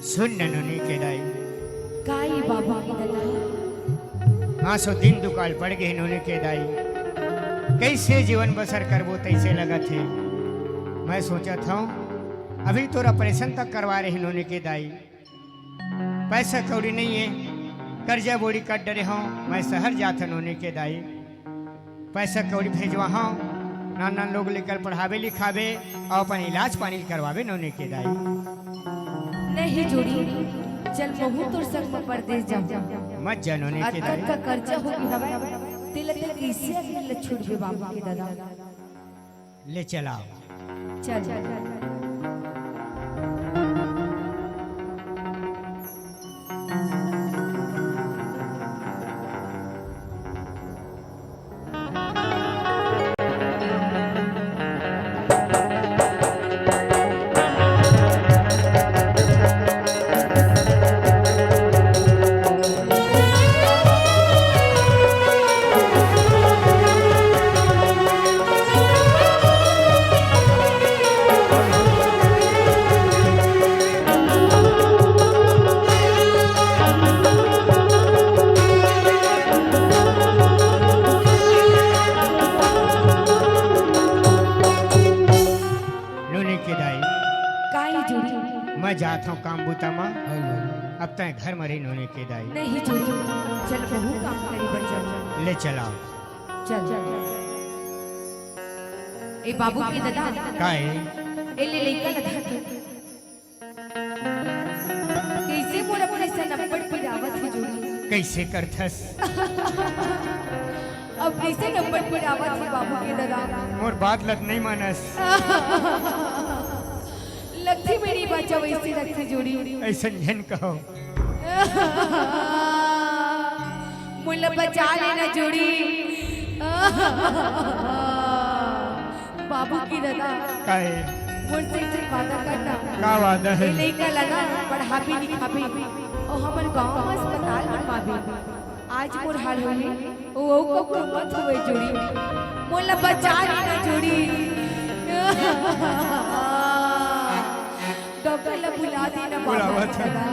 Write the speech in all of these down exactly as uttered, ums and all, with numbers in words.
सुन न नोनी के दाई। काई बाबू के ददा? आंसू दिन दुकाल पड़ गे नोनी के दाई। कइसे जीवन बसर करबो तइसे लगत हे। मैं सोचत हंव, अभी तोर operation तक करवा रहे नोनी के दाई। पैसा कौड़ी नइ हे, कर्जा बोड़ी कर डरे हंव, मैं सहर जात हंव नोनी के दाई। पैसा कौड़ी भेजवाहूं, नान नान लोग लेकर पढ़ाबे लिखाबे अउ अपन इलाज पानी करवाबे नोनी के दाई। नहीं जोड़ी, चल महूं तोर संग म परदेस जाहूं। मत जा नोनी के दाई। अतका कर्जा हो गे हवय, तेला ते कइसे अकेले छुड़बे बाबू के ददा? ले चलाव। चल। नोनी के दाई। काई जोड़ी? मैं जात हंव काम बूता म। अब तैं घर म रही नोनी के दाई। नहीं जोड़ी, चल महूं काम करे बर जाहूं। ले चलाव। चल। ए बाबू के ददा। काई? ए ले लइका ल धर के। कइसे मोर अपने से नब्बड़ पिरावत हे जोड़ी? कइसे करथस? अब कइसे नब्बड़ पिरावत हे बाबू के ददा? मोर बात ल त नइ मानस। लगथे मेरी बाचा वइसे लगथे जोड़ी। अइसन झन कहो। मोला बचा लेना जोड़ी। बाबू के ददा। काहे? मोर से एक ठन वादा करना। का वादा हे? ए लइका ला ना पढ़ाबे लिखाबे अउ हमर गांव म अस्पताल बनवाबे। आज मोर हाल होही, ओ, ओ कब मत होवे जोड़ी। मोला बचा लेना जोड़ी। डॉक्टर ला बुला देना बाबू। बुलावत हे। ददा।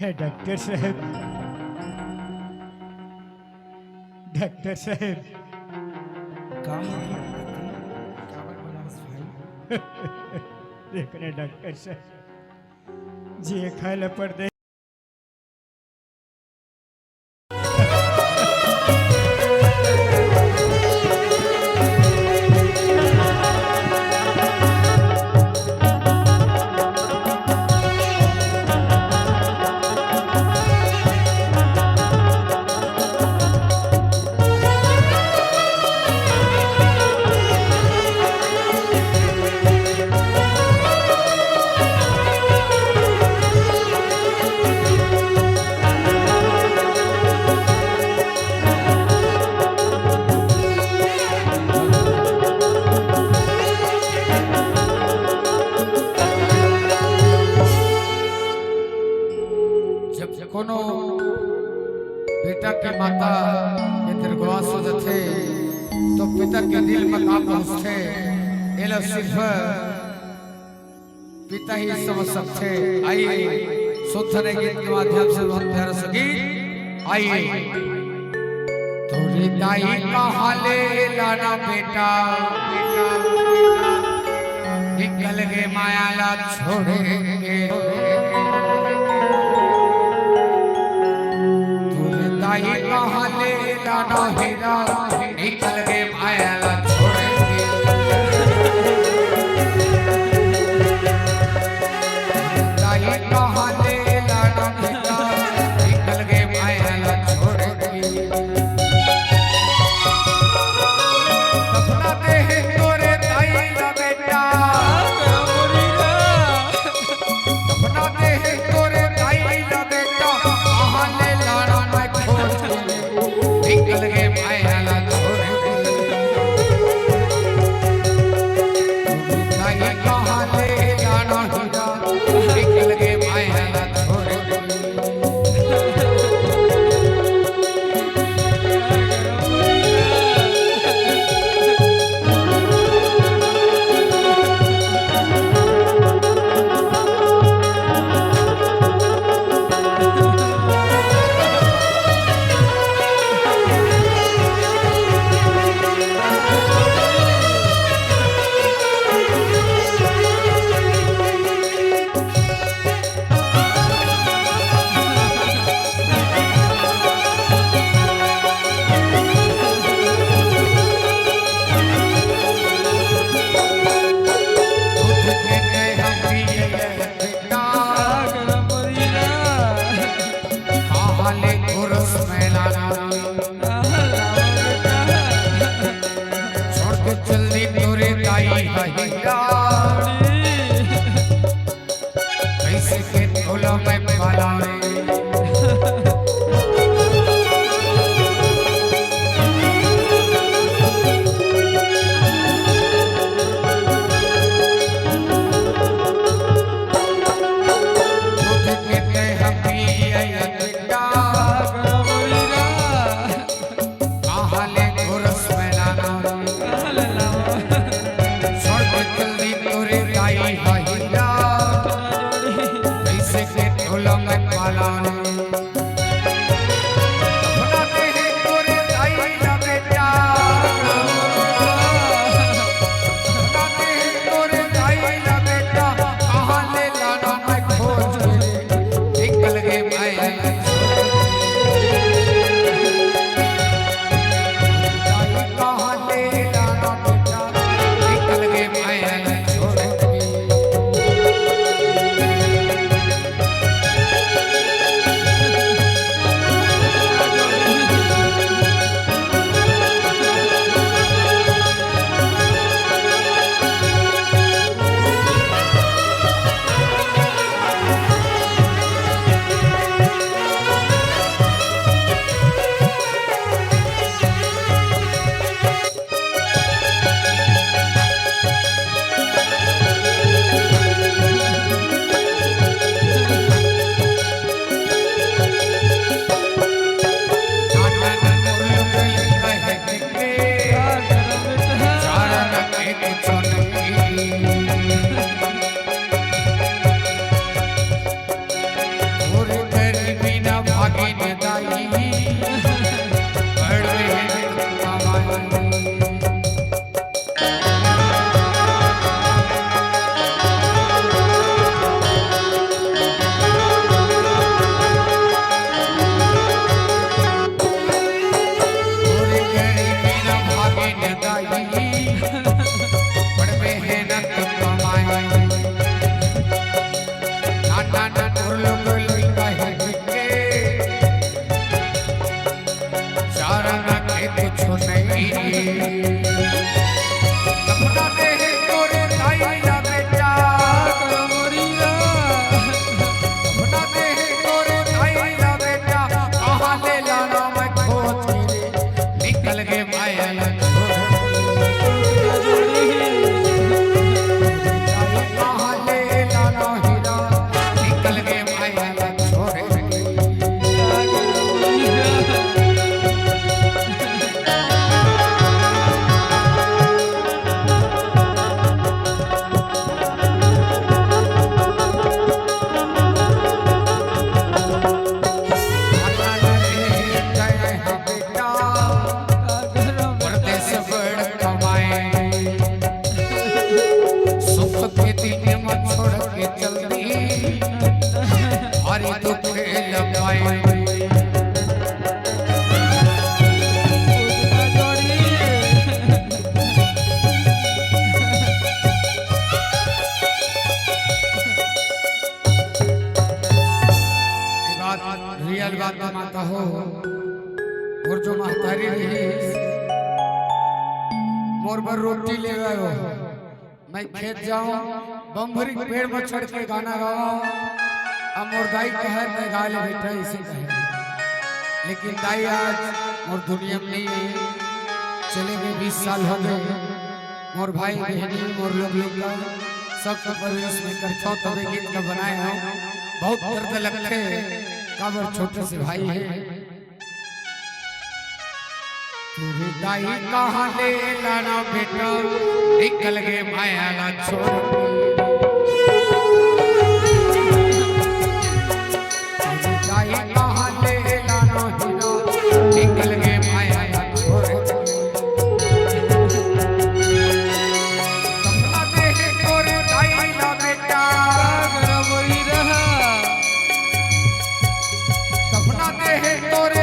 हे डॉक्टर साहब, डॉक्टर साहब। का हे? काबर बुलावस भाई? देख ने डॉक्टर साहब, जे खाए ला परदेस जब कोनो बेटा के माता के दीर्घवास हो जाथे, तो पिता के दिल में का पहुंचथे, एला सिर्फ पिता ही समझ सकथे। आइए, सुथने गीत के माध्यम से बहुत प्यारा सा गीत। आइए। तोरी दाई कहा ले लाना बेटा, निकल गे माया ला छोड़ के। तोरी दाई कहा ले लाना हीरा, निकल गे माया ला छोड़ के। दाई कहा ले लाना बेटा, निकल गे माया ला छोड़ के। सपना दे हे तोरे दाई ला बेटा। सपना दे हे तोरे दाई ला बेटा, कहा ले लाना मैं खोज के। निकल गे माया ला छोड़ के। दाई कहा ले लाना हीरा, निकल गे माया ला छोड़ के। छोड़ के चल दी तोरे दाई हा हीरा, कैसे के तोला मैं पाला रे। दूध के ते हम पिया या बेटा, कहाँ ले घोरस मैं लाना। छोड़ के चल दी तोरे दाई हा हीरा, कैसे के तोला मैं पाला रे। अपना दे तोरे दाई ला बेटा, अपना दे तोरे दाई ला बेटा, कहाँ ले लाना मैं खोज के, निकल गए मैं। ये बात रियल बात माता हो। मोर जो महतारी रहिस, मोर बर रोटी लेवे आयो। मैं खेत जाऊं, बम्भरी के पेड़ में चढ़ के गाना गाऊं, अब मोर दाई कहय मैं गा ले बेटा, इसे कहे। लेकिन दाई आज मोर दुनिया में नहीं है, चले गए बीस साल हो गए। मोर भाई बहनी, मोर लोग लइका, सब के परवरिश में करथों, तबे गीत ला बनाए हों। बहुत दर्द लगथे, काबर छोटे से भाई हे। तोरे दाई कहाँ ले लाना बेटा, निकल गे माया ला छोड़ के। तोरे दाई कहाँ ले लाना बेटा, निकल गे माया ला छोड़ के। सपना देहे तोरे दाई ला बेटा, सपना देहे तोरे